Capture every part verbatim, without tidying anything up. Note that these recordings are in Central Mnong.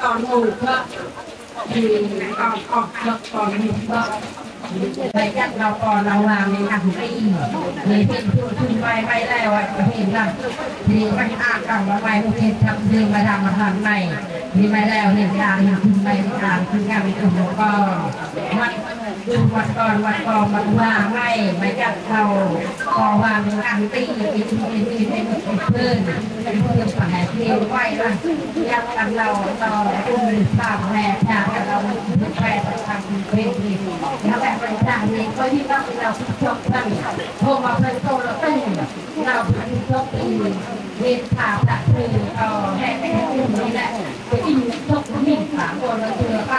Kon mô gâp, thì kon, kon gâp, kon mô gâp. May jăt nau kon nau vang nê ngăn ti. Nê hên thua thun may, may leo, hên lah. Thì may ăn kon nau may hên thăm dư may răm may hăn may. Thì may leo hên lah, hên thun may ăn, thun ngăn thun nau kon. May Ơ, văt kon, văt kon, văt vang may, may jăt nau kon vang ngăn ti, i, i, i, i, i, bơn, bơn pă he thiêng may lah. Jăt ăn nau, nau, ŭm, pă he, pă, ăn nau, bơn pă, pă, pă, bơn, bơn. Nau he, bơn pă, ni, kơ hi nau, nau, chok bơn. Hôm ma bơn tô nau têng, nau bơn chok bơn. Ni pă, pă, bơn, ơ, he, he, ŭm, ni lĕ. Bơn in chok bơn, pă, bơn, bơn, pă.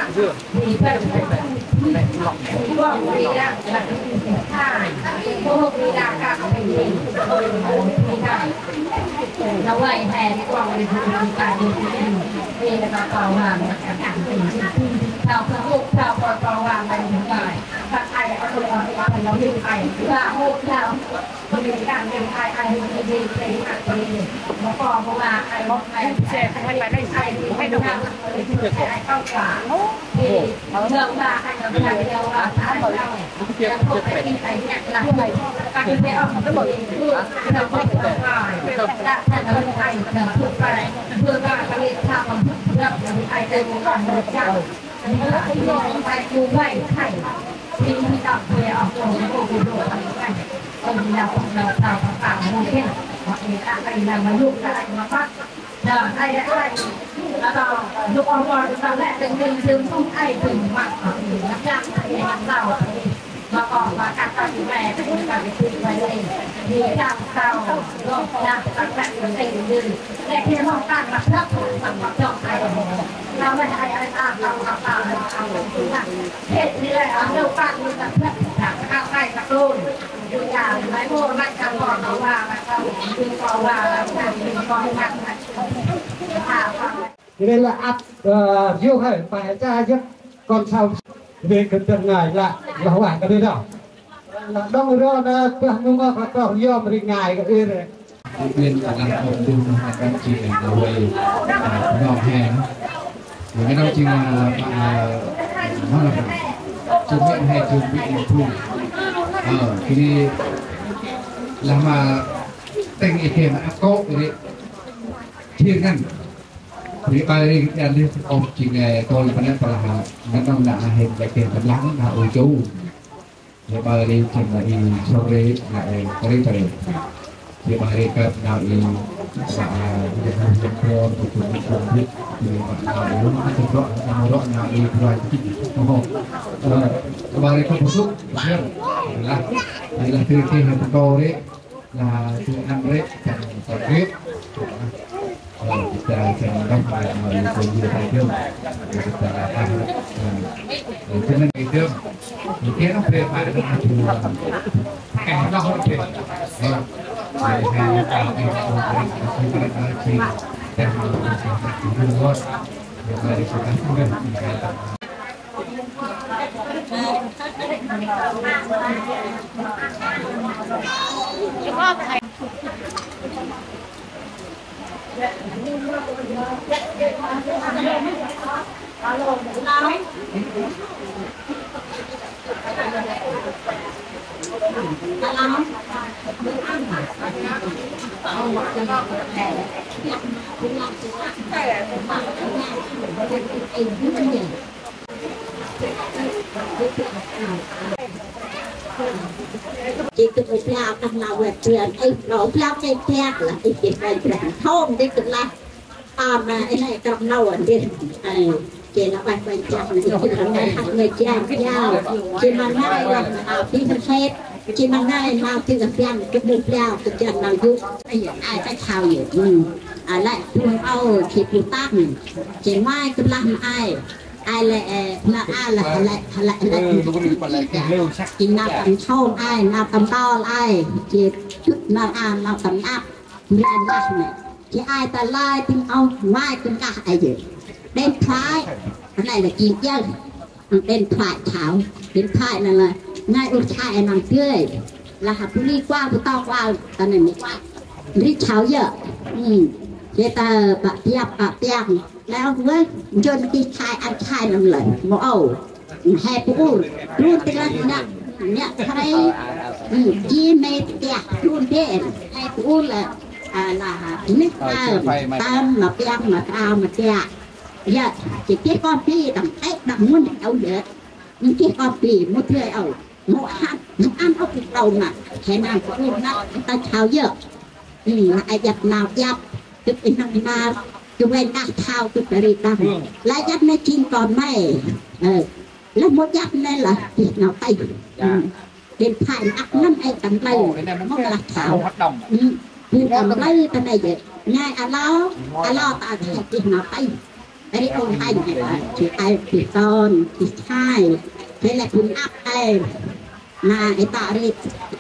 Nê lah ăp, ơ, yô̆ hơi, pă he cha yơh, kon sau. Nê kơ tơ̆ ngai lah, lah wa kơ nê đŏng. Lah đŏng rŏ nê, pah nung ngŏ kơ tŏ yơh, mri ngai kơ ir. Ƀiădah kơ lah ôp đŭng nê, kăn chi nê, nau vay, ơ, nau he. Nê nau chi nê, ơ, nau lah. Chun mĭn he, chun mĭn phung. Ơ, kơ nê lah ma têng i kơnh akŏ kơ nê. Thiêng ngăn. Ri ƀai ri kian ri ôp jêng, ơ, kôl pă nê pă lah, ngăn nau nă hên lĕ kơnh pă lăng nă u chu. Ri ƀai ri jêng nă i sôr ri, nă, ơ, ri ƀai ri. Ri ƀai ri kơt nă i, nă, ơ, jêng nă jêng kôl, jêng nă jêng bĭt, jêng nă i lŭng, jêng rŏ, nă rŏ, nă i bruai. Ôh, ơ, ri ƀai ri kơt bơsŭk, jêng. Lah, lah, ri kơt nă kôl ri. Lah, tu ăn rê, kan, kan rê. Ơ, kita kan đọc bài mà, mà, mà, mà, mà, kita là ăn, ơ, ơ, cho nên cái đường, cái kia nó về mà nó là chùa. Cái nó không về. Ơ, rồi hai mươi tám cái đường, cái đường, cái đường, cái đường, cái đường, cái đường, cái đường, Jêng kơ mâu blao kah nau văt jêng, ê, nau blao kơ dak lah, ê, jêng kơ dak thôm, jêng kơ lah, a, ma, ê, nê, kơ nau văt jêng, ê, jêng nau văt jêng, ê, jêng nau văt jêng, jêng, jêng ma nai lah, a, bi ma sêt, jêng ma nai, nau jêng kơ jêng, kơ mâu blao, kơ jêng nau yŭk, ê, ai kơ thao yŭk, ư, a, lĕ, phung ao, jêng phung tăng, jêng mai, kơ lah ma ai, Ai lĕ, ơ, nau a lĕ, lĕ, lĕ, lĕ. Ơ, nau ni pa lĕ, lĕ, lĕ, săk. Jêng nau tâm sôn ai, nau tâm tol ai. Jêng jŭt nau a, nau tâm ăp. Mrăn lah nê. Jêng ai ta lai tĭng ôh, mai tĭng kah ai jêh. Điện thoại, nê lĕ jêng jêng. Điện thoại thao. Điện thoại nê lĕ, ngai ur chai ai nau dơi. Lah ha puli kual, bu to kual, ta nê mê kual. Ri thao yơh. Ư. Geh ta bă biăp bă piăng. Lĕ oh vơh, njŭn geh khai ăn khai nâng lĕ. Mâu ôh. He bu ur. Đun tơ lah năk, năk khai. Ji mê tiah đun đen. He bu ur lĕ. A, lah, neh tơm, tơm ma piăng ma krao ma tiah. Yơ, ji geh kon bi, tâm têk, tâm mŭn, âu yơ. Geh kon bi, mŭt yơ âu. Mâu hăn, mâu ăn ôh bu klâu ma. He nơm bu ur năk, ta chao yơ. Ai jăp nau jăp, gâp i nâng nar, gâp weh ngah thao, gâp ri đăng. Lah jăp nê jêng kon may. Ơ, lah mâu jăp nê lah, geh nau tih. Điện thoại ăp năm ai tâm lơi, mâu lah thao. Bu tâm lơi ta nê yơ. Ngai alo, alo ta thao geh nau tih. Ri ôn tanh, ơ, ji ai bi ton, bi thai. Geh lĕ bun ăp ai. Na, i ta ri,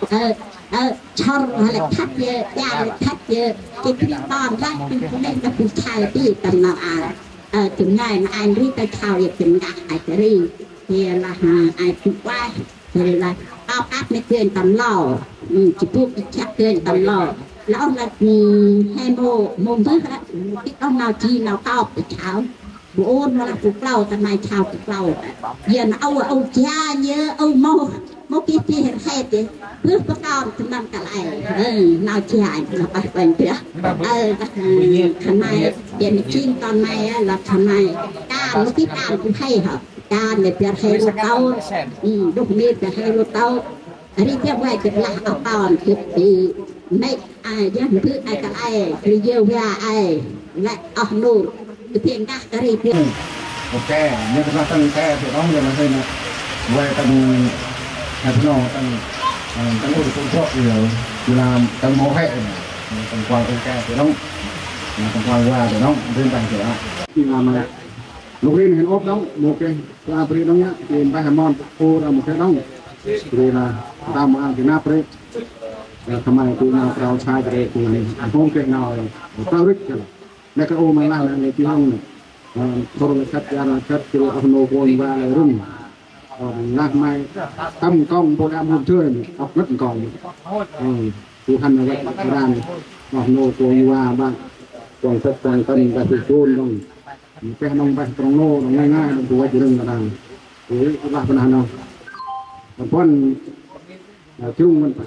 ơ, ơ, chor, lĕ thăt yơ, ya lĕ thăt yơ, ji kri ton lĕ, ti neh ta bu chai ti tâm nau a. Ơ, tâm ngai na ai ri ta chao yơ tâm ngah ai ta ri. Yơ lah, ha, ai bu ueh, yơ lah, ăp ăp nê kuen tâm lo. Ơ, ji bu i chăk kuen tâm lo. Lah oh lah, ơ, he mâu, mâu mbơh, ơ, ti oh nau ji nau top ta chao. Bu ur mâu lah bu klâu, ta may chao bu klâu. Yơ na âu, âu ja yơ, âu mâu, mâu geh geh rhet yơ. Bơh pơkon tơ nâm kăl e. Ơ, nau ja, nau pah panh biă. Ơ, khân may, yơ na jêng kon may, lah khân may. Kan, mâu geh kan bu he hŏ. Kan, lĕ biăr he lu tâu. Ơ, đŭk mir biăr he lu tâu. Ri biăr vay gĭt lah oh kon gĭt ti. Nê, a, yơh mbơh ai kăl e, ri yơ va ai, lĕ oh nô, gĭt ti ngah kơ ri biăr. Ok, nhớ tơlah tăng ke, thì đóng giờ là hơi nè. Vay tăng, à, thế nào, tăng, à, tăng ôr công trọ thì, ờ, thì là tăng mâu hẹ nè. Tăng quang ok, thì đóng. Tăng quang va, thì đóng, bên tăng thì đã. Thì là mà, lúc ấy hên ốp đóng, ok. Kla bri đŏng yơh, ti mbah mon pô ra mâu geh đŏng. Bri lah, ta mâu ăn ti năp bri. Lah, khân may ti nau krao sai bri, ti hôm geh nau krao rĭk kơ. Nê kơ ô ma lah, nê ti hŏng nê. Thôr nê khât, ya nê khât, ti oh nô kônh va lĕ rŭng. Lah may, tâm kông bô đam hôm thơi, ŏk ngăt kông. Ơ, Tuhan nê văt ran, oh nô kônh va, bang. Kông khât, kông tâm, bang ti kônh đŏng. Peh nông peh trong nô, nông ngai ngai, nông bu văch rưng kơ nang. Ui, lah pơnah nông. Tâm puăn, à, chung mân peh.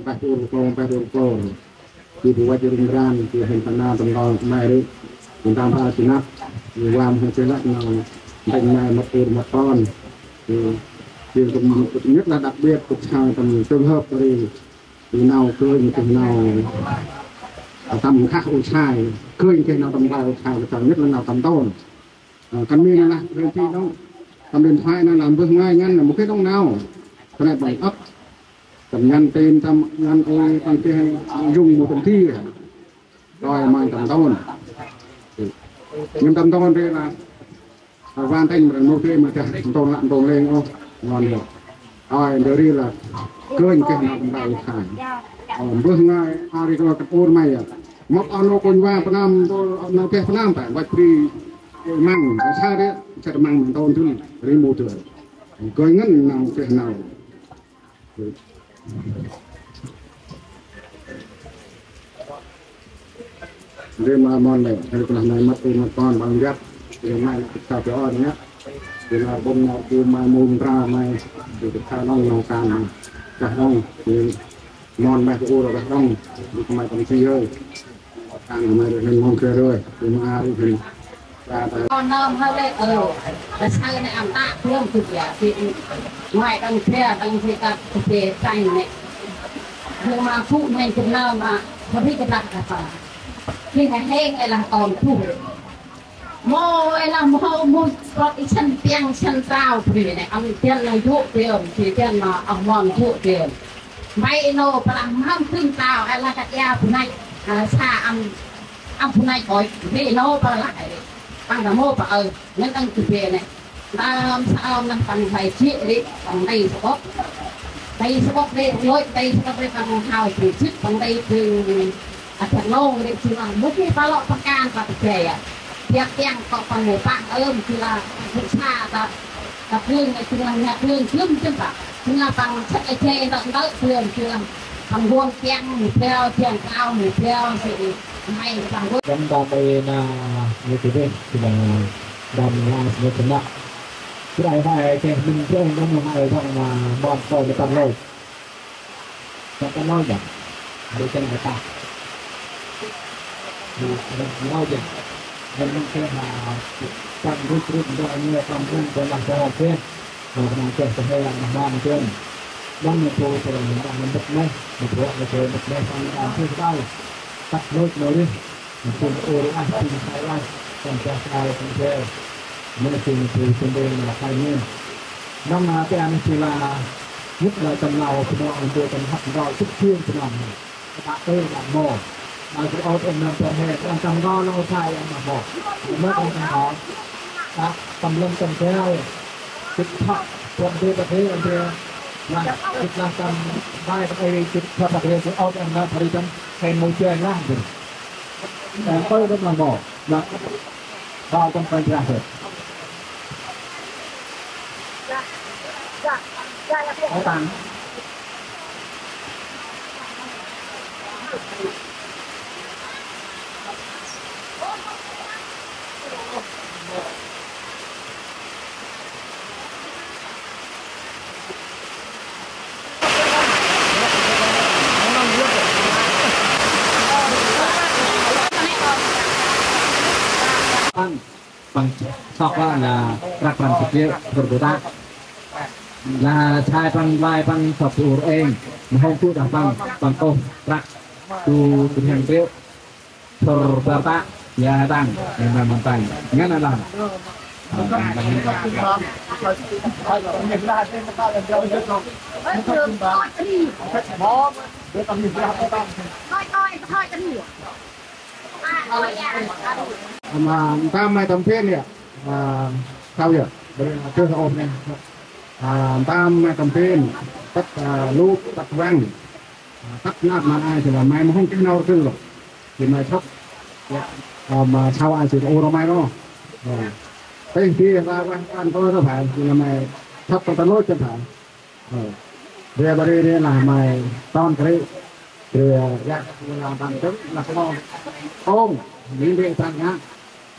Peh ur kông, peh ur kông. Ti bu văch rưng ran, ti hên pơnah tâm nông, mai rĭ. Tâm tam pha ti năp, ti vam hên ti lăk nông. Ntĭnh mai mât ur mât ton. Ti, ti tâm, nhất là đặc biệt, tâm sao, tâm trường hợp ri. Ti nau kơnh, ti nau, à, tâm khah u sai. Kơnh ti nau tâm nau u sai, tâm nhất là nau tâm tôn. Ơ, kăn mi nê lah, rêh ti đŏng. Tâm điện thoại nê lah mbơh ngai ngăn, mâu geh đŏng nau. Kăn nê păng ăp. Tâm ngăn tin, tâm ngăn ơi, tâm geh, dùng mâu tâm thi. Rồi, mâu tâm tôn. Ngăn tâm tôn rê lah. Ơ, van tênh mrăng mâu geh mâu geh, tâm tôn lăk, tâm tôn lêng, ôh. Ngon yơh. Ơi, ndơ ri lah, kơnh geh nau tâm nau u sai. Ơ, mbơh ngai, a ri kơ kăp ur may yơh. Mâp oh nô kônh va pơnam, nau geh pơnam ta, văch bri, măng, sa ri, sa măng măng tôn dŭl, ri mâu dŭl. Kơnh ngăn nau geh nau. Ri ma mon lĕ, ri klah nai mât ur mât ton bang biăp, ri mai lĕ kăp ta pê on yơh. Ri ma bông nau ku mai mum tra mai, ri kăp ta nông nông kan mai. Kah nông, ri mon mai kơ ur kah nông, ri kơ mai tâm si hơi. Kan mai ri hên mong kơ ri, ri ma ri hên. Kon nơm hơi lĕ, ơ, ta saơ nê ăn ta, bơm kơ biă, si, ngoại tăng kre, tăng si ta, kre tăng nê. Bơm ma pŭ nê kơ nơm ma, ma ri kơ ta kơ ta. Khi nê hên, ê lah kon pŭ. Mâu, ê lah mâu, mâu, prot i săn piăng, săn trao, bri nê, ăn tian nê dŭ tian, si tian ma, ăn mon dŭ tian. Mbay nô, plah mhâm khưng trao, ê lah kăt ia, bu nai, a, sa ăn, ăn bu nai koi, bri nô, plah, ê. Păng ta mâu pa ơ, ngăn tăng kơ bê nê. Tâm sa ôm năn păng hlay jê̆ rê, păng tây sa bốc. Tây sa bốc rê, lôi tây sa bốc rê, păng hao jê̆ jê̆, păng tây jê̆, a, thang nông rê, jê̆ lah, mâu geh pa lŏ păng kan, pa tê jay, a. Biăp tiăng kŏ păng mâu păng ơm, jê̆ lah, păng sa, ta, ta bưng, jê̆ lah, nhà bưng, bưng, bưng, ta. Jê̆ lah, păng săk a jay, ta, ta, bưng, jê̆ lah. Păng gŭ kiăng mâu phiao, kiăng klao mâu phiao, si may păng gŭ. Găm đam ê na, ni ti dih, si na đam na, si na kena. Si ai hai, keh min keh, đam na ai, đam na, ƀon soi, ni tâm lôi. Tâm tâm lôi jang. Hari kan kata. Ni, tâm tâm lôi jang. Đam na keh, ha, tâm rut rut, đam na, tâm rut, đam na, tâm rut. Nau nang keh keh yang nang man keh. Nang nang tu tu nang nang mbet neh, nang buat nang keh mbet neh, nang nang tu tu. Tât lôch nau rih, nang tu tu rih ah, tu sai ah, kan keh sai kan keh. Nang tu tu tu tu nang sai neh. Nang nang keh nang tu la, yut la tâm nau, tu nau tu tâm hăp nau, tu tu tu nang. Kata ơ, kata mô. Nau tu ôt em nang tu he, nang tâm nau nau sai em nang mô. Mô em nang mô. Tâm lŏm tâm keo, chit thọ, tuan dê bơh dê, ăn dê, lah, chit lah tâm bai bơh dê, chit thọ bơh dê, chit ôp ăn lah, bơh dê tâm, khen mâu chê lah, dê. Ăn tôi đâm là mô, lah, bao tâm kênh ra rồi. Có tăng. Păng, păng sŏk lah nau prăk prăm sĭt rhiu, sŭr bar ta. Lah sai păng, lai păng sŏk sŭr êng, mâu hôm tu đah păng, păng kôh prăk tu, tu rhiăng rhiu. Sŭr bar ta, ya tăng, ya tăng, tăng. Ngăn lah. Ama, ntơm may tâm phên ya. À, sao ya? Bri, à, trước ôp nê. À, ntơm may tâm phên. Tât, à, lŭp, tât văng. À, tât năp ma ai, thì là may mâu hôm keh nau rkăng lŏ. Thì may sŏk. Ya. À, ma sau ai, thì ôp may nô. À. Têh, thì là văng, ăn tôi nó phải, thì là may sŏk tâm tâm lôch chân phải. Ơ. Ri bri ri lah may ton kri. Ri ya lah ban tŭk lah klo. Ôm, ni ri tan ngă.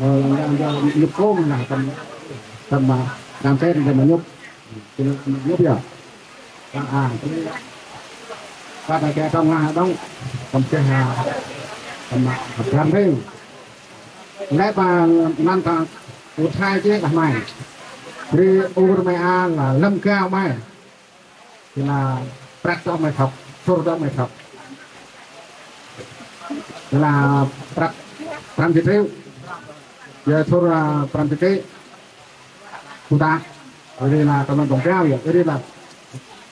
Ơ, lah lah lah nhŭp ôm lah tâm, tâm, à, tâm ten tâm nhŭp. Tâm nhŭp ya. À, à, ri. Kata kê tong lah dong. Tâm kê ha. Tâm, à, tâm ri. Lĕ pa năn ta u thai chê lah may. Ri ur may a lah lăm gao may. Thì là prăk đŏng may sŏk, sŭr đŏng may sŏk. Thì là prăk prăm sĭt rhiu. Yơ sŭr, à, prăm sĭt rhiu. Ƀu ta. Ri là tâm ăn tông keo yơ. Ri là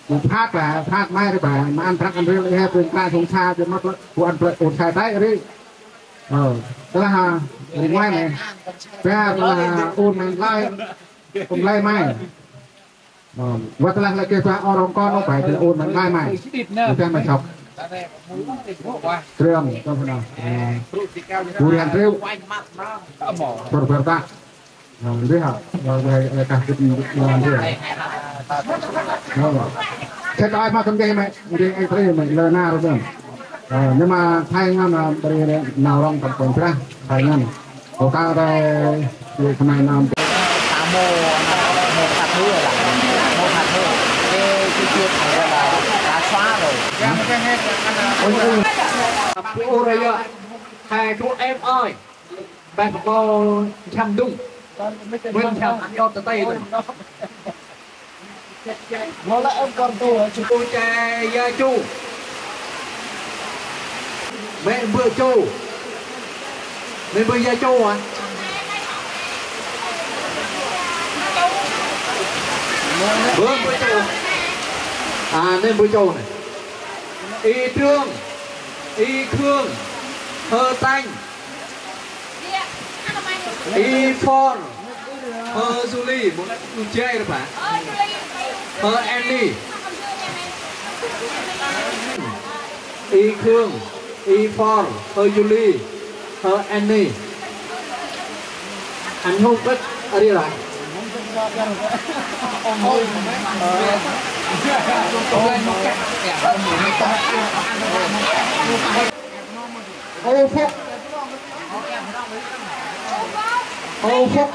ƀu phat ba, phat may ri ba. Mâu ăn prăk ăn rhiu, he, ƀu ta sông sa, ƀu mât lĕ, ƀu ăn prăk, ôn sai tay ri. Ơ, tơ lah, à, ri ngoai may. Ba, tơ lah, à, ôn may lai. Ôn lai may. Ơ, wăt lah lĕ kê ba ôr ong kon ôh, bai kê ôn măng lai may. Ôn may sŏk. Triăm, tâm na. Ơ, bu rian triu. Bar bar ta. Ơ, ndri ha. Ơ, ơ, ơ, kah kit, ơ, ndri ha. Ơ. Sĕt ai ma tâm kê may, ndri ai triu may, lơ na rô dơm. Ơ, nhưng mà thay ngăn, ơ, bri nau rong tâm kon trah, thay ngăn. Ủa, tao đây, thì cái này nó... Tao mua, mua thật hư là, mua thật hư. Cái chi tiết này là đã xóa rồi. Ôi, ôi. Ôi, ôi, ôi. Hai cô em ơi. Bác có chăm đúng. Nguyên chăm ăn cho tao tay rồi. Mâu lĕ em kon tu hả? Chu che ya chu. Mẹ bơ chu. Mẹ bơ ya chu hả? Bơ bơ chu. À, nên bơ chu này. Y Trương. Y Khương. Hơ Tanh. Y For, Hơ Yuli, một u jay rồi phải. Hơ Annie. Y Khương, Y For, Hơ Yuli, Hơ Annie. Anh Hùng Bích, ở đây rồi. Ô Phúc. Ô Phúc.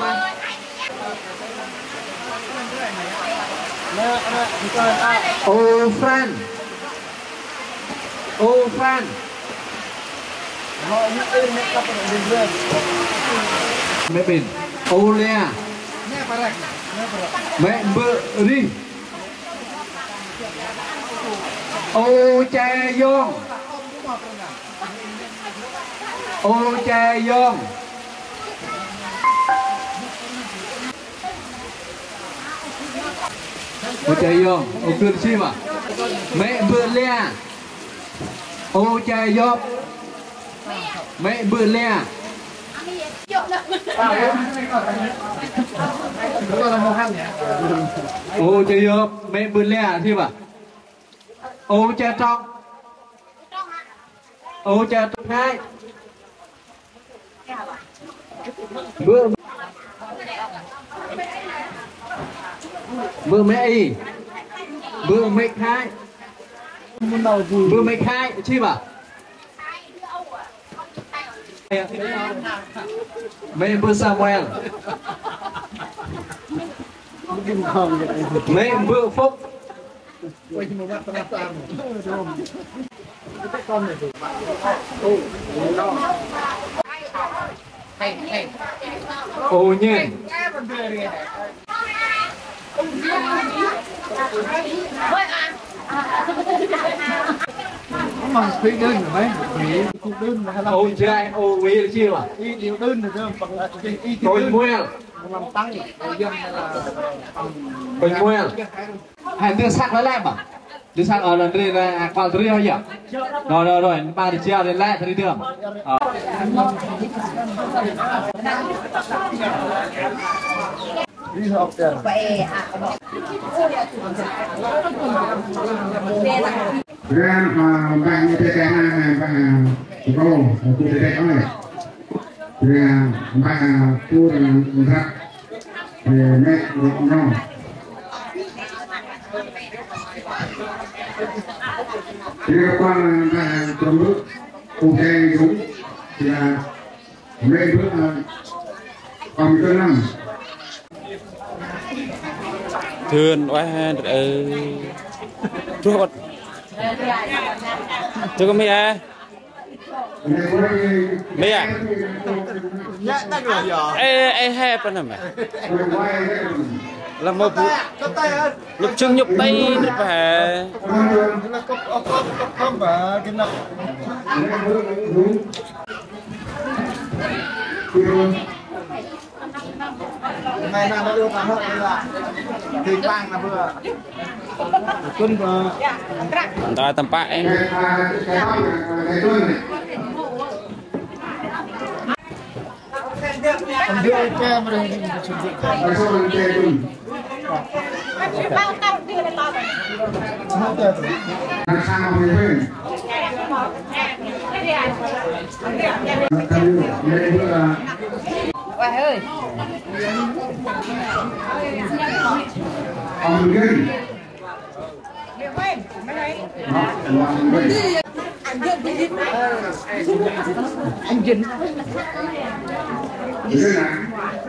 Ô Fran. Ô Fran. Mẹ Bình. Ô Lea. Mẹ Mbự Ri. Ô Che Yong. Ô Che Yong. Ô Che Yong. Ô Kưn Sim à. Mẹ Mbự Lea. Ô Che Yop. Mẹ Mbự Lea. Ô Che Yop. Mẹ Mbự Lea. Sim à. Ô Che Trong. Ô Che Trong Hai. Bơ, bơ mẹ i. Bơ mẹ khai. Bơ mẹ khai, chi ba. Mẹ bơ Samuel. Mẹ bơ Phúc. Ô Nhen. Mà Thúy đơn rồi đấy, Thúy không đơn mà hay là Ô Jai, Ô Will chi ba. Y điều đơn rồi chứ, bằng là y Ô Muel. Bằng tăng, Ô Dân hay là bằng Ô Muel. Hai, ndri săk lĕ lĕ ma. Ndri săk, ơ, lĕ ndri lĕ, a, kuăl ndri hŏ yơh. Rồi, rồi, rồi, ba ndri jao lĕ lĕ, ndri dơm. Ơ. Gram, a, mbah ni tê tê na, mbah, a, ko, ko tê tê ơi. Ria mbah, a, pur, a, ndrap, ria mê, ria nong. Ria kuăl, a, mbah, a, trôm rŭ, u dê rŭ, ria mê rŭ, a, păng tơ năm. Thưn ueh, ơ. Truh ôt. Truh kơ mi, a. Mê à? Ê, ê, he, pa nâm à? Lah mâu bu. Nhŭp jâng nhŭp tay nơh pa he. Ntai tâm pă ê. Ueh ơi.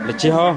Lah chi hŏ.